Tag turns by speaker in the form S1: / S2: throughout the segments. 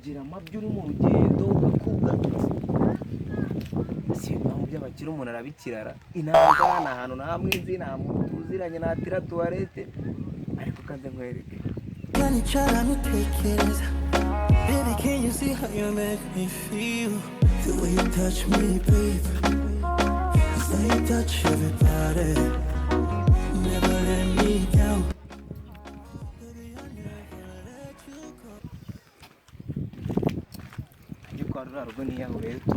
S1: Ukagira amabyi uri mu rugendo ugakubwa. Si ibipangu by'abakire, umuntu arabikirara inanga. Ni ahantu nta nzi, nta muntu tuziranye, natira toilette, ariko kanze nkwereke.
S2: Nicara nitekereza. Baby, can you see how you make me feel? The way you touch me, babe. It's like you touch everybody. Never let me down. Baby, I never let you go.
S1: Njye kwa ruriya rugo niyahure tu.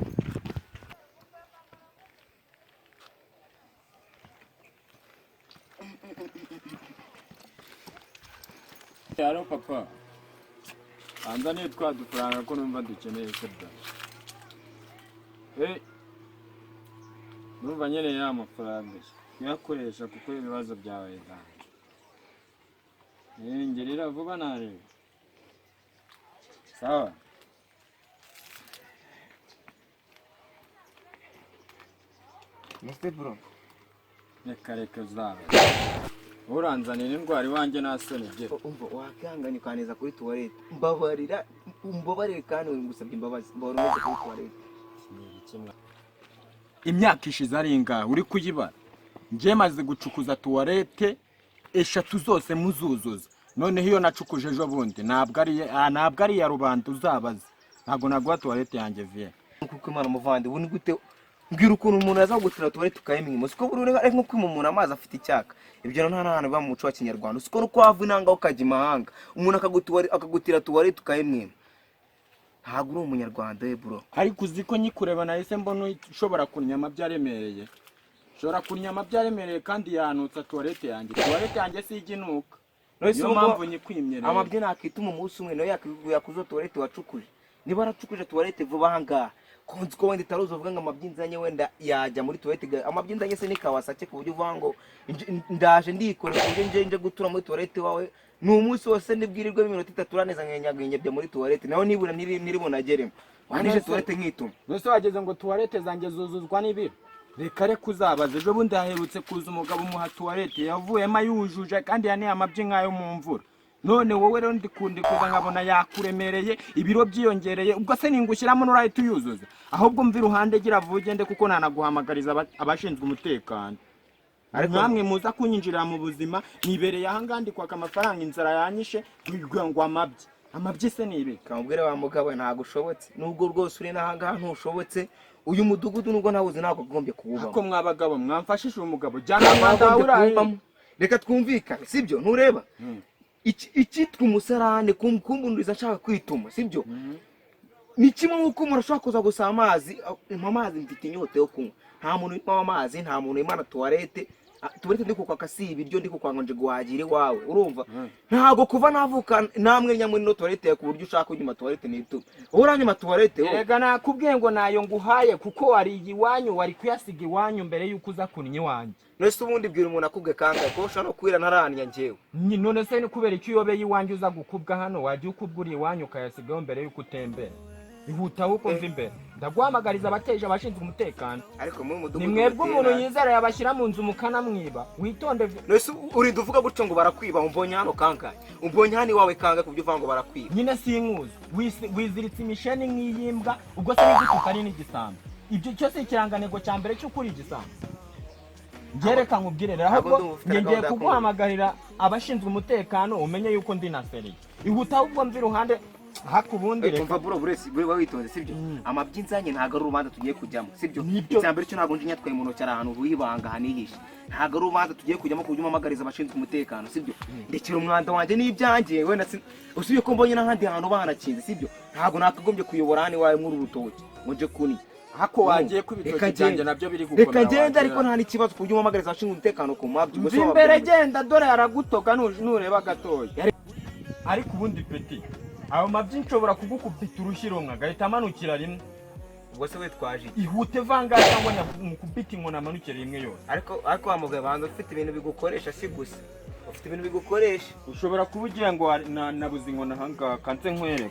S3: Haro papa, anzaniye twa dufaranga ko numva dukeneye se bwa. Eh, numva nkeneye ya mafaranga kuyakoresha kuko ibibazo byawe zanjye. Eh, ngerera vuba narebe. Sawa.
S1: Mr bro.
S3: Reka reka uzaba. Uranzanira indwara iwanjye nta soni ugira.
S1: Umva, wakihanganye ukaneza kuri toilette, mbabarira, umbabarire kandi ngusabye imbabazi, mbabarira uneze kuri toilette.
S3: Imyaka ishize ari ingahe uri kuyibara? Njye maze gucukuza toilette eshatu zose muzuzuza. Noneho iyo nacukuje ejo bundi ntabwo ari iya rubanda, uzabaza. Ntabwo naguha toilette yanjye viye.
S1: Kuko Imana muvandi, ubu ni gute? Mbwira ukuntu umuntu yaza kugutira toilette ukayimwima. Siko buri ari nko kwima umuntu amazi afite icyaka. Ibyo nta hantu biba mu muco wa kinyarwanda. Siko no kwava inanga ukajya imahanga, umuntu akagutira toilette ukayimwima, ntabwo uri umunyarwanda we bro.
S3: Ariko uzi ko nyikureba nahise mbona ushobora kunnyama byaremereye, ushobora kunnyama byaremereye kandi yanutsa toilette yanjye. Toilette yanjye si ijya inuka.
S1: None se
S3: Niyo
S1: ubwo
S3: mpamvu nyikwimye rero.
S1: Amabyi nakituma umunsi umwe nawe yakuzo toilette wacukuje. Niba aracukuje toilette vuba aha ngaha, ko nzi ko wenda itaruzi, uvuga ngo amabyi nzanye wenda yajya muri toilette. Amabyi nzanye se ni Kawasaki ku buryo uvuga ngo ndaje ndikorera, ku buryo nje gutura muri toilette wawe ni umunsi wose, nibwirirwe iminota 3 uraneza nkenyabyo muri toilette nawe, nibura ntiri bunageremo wanije toilette nkituma.
S3: Mbese wageze ngo toilette zanjye zuzuzwa n'ibiro? Reka reka, uzabaza. Ejo bundi haherutse kuza umugabo umuha toilette, yavuyemo ayujuje kandi yaneye amabyi nk'ayo mu mvura. None wowe rero ndikundi kuza nkabona yakuremereye, ibiro byiyongereye. Ubwo se ningushyiramo nurahita uyuzuza? Ahubwo mva iruhande, gira vuba ugende, kuko nanaguhamagariza abashinzwe umutekano.
S1: Ariko
S3: Namwe muza kunyinjirira mu buzima, nibereye ahangaha ndi kwaka amafaranga, inzara yanyishe, ngo amabyi. Amabyi se ni ibiki?
S1: Kamubwire wa mugabo, ntabwo ushobotse. Nubwo rwose uri n'ahangaha ntushobotse. Uyu mudugudu nubwo ntawuzi, ntabwo agombye kuwubamo.
S3: Ako mwabagabo mwamfashije uyu mugabo, jyana umwanda wawe
S1: Ntabwo
S3: urahe.
S1: kuwubamo. Reka twumvikane, sibyo? Ntureba icyitwa umusarane kumbunduriza nshaka kwituma, sibyo? Ni kimwe nk'uko umuntu ashobora kuza gusaba amazi, mpa amazi mfite inyota yo kunywa. Nta muntu unywa amazi, nta muntu wimana toilette. Toilette ndi kukwaka si ibiryo ndi kukwanga nje guhagira iwawe, urumva? Ntabwo kuva navuka namwe nyamwe no toilette yawe ku buryo ushaka kunywa toilette nitume wowe uranyuma toilette wowe.
S3: Erega nakubwiye ngo nayo nguhaye kuko wariye iwanyu, wari kuyasiga iwanyu mbere y'uko uza kunnya iwanjye.
S1: None se ubundi bwira umuntu akubwe kangahe ko ushobora no kwira ntaranya njyewe?
S3: None se ni kubera icyo uyobeye iwanjye uza gukubwa hano? Wajya ukubwa uri iwanyu ukayasigaho mbere y'uko utembera. Ihuta ahubwo mva imbere, ndaguhamagariza abateje abashinzwe umutekano.
S1: Ariko muri mudugudu
S3: Ni mwebwe
S1: muteye
S3: umuntu
S1: nabi.
S3: yizera yabashyira mu nzu mukanamwiba. Witonde.
S1: None se urinda uvuga gutyo ngo barakwiba? Umbonye hano kangahe? Umbonye hano iwawe kangahe ku buryo uvuga ngo barakwiba?
S3: Nyine sinkuzi. Wiziritse imisheni nk'iy'imbwa. Ubwo se n'igiti utari n'igisambo, ibyo cyo si ikirangantego cya mbere cy'ukuri igisambo? Ngereka nkubwire rero,
S1: Ntabwo
S3: ahubwo
S1: ndumva ufite
S3: njye
S1: na
S3: ngiye
S1: gahunda yo
S3: kuguhamagarira abashinzwe umutekano, umenye yuko ndi na seriye. Ihuta ahubwo mva iruhande haka ubundi
S1: Ariko
S3: reka.
S1: umva bro, buresi buri witonze, sibyo? Amabyi nzanye ntabwo ari urubanza tugiye kujyamo, sibyo?
S3: Nibyo.
S1: Icya mbere cyo ntabwo nje nyatwaye mu ntoki, ari ahantu wibanga hanihishe. Ntabwo ari urubanza tugiye kujyamo ku buryo umpamagariza abashinzwe umutekano, sibyo? Ndekera umwanda wanjye n'ibyanjye. Wenda usibye ko mbonye n'ahandi hantu banakinze, sibyo? Ntabwo nakagombye kuyobora hano iwawe nk'uru rutoki ngo nje kuniya.
S3: Hako wagiye ko
S1: Reka
S3: ibitoki byanjye
S1: ngende.
S3: nabyo biri gukomera.
S1: Reka ngende.
S3: Wagira.
S1: Ariko nta n'ikibazo ku buryo umpamagariza abashinzwe umutekano ku mabyi. Ubwo se
S3: Mva imbere.
S1: wababwira?
S3: Genda dore aragutoka nureba gatoya. Ariko ubundi peti, ayo mabyi nshobora kugukubita urushyi rumwe agahita amanukira rimwe.
S1: Ubwo se witwaje iki?
S3: Ihute vanga cyangwa mukubite inkoni amanukire rimwe yose.
S1: Ariko wa mugabo, banza ufite ibintu bigukoresha, si gusa ufite ibintu bigukoresha.
S3: Ushobora kuba ugira ngo nabuze inkoni ahangaha, kanze nkwereke.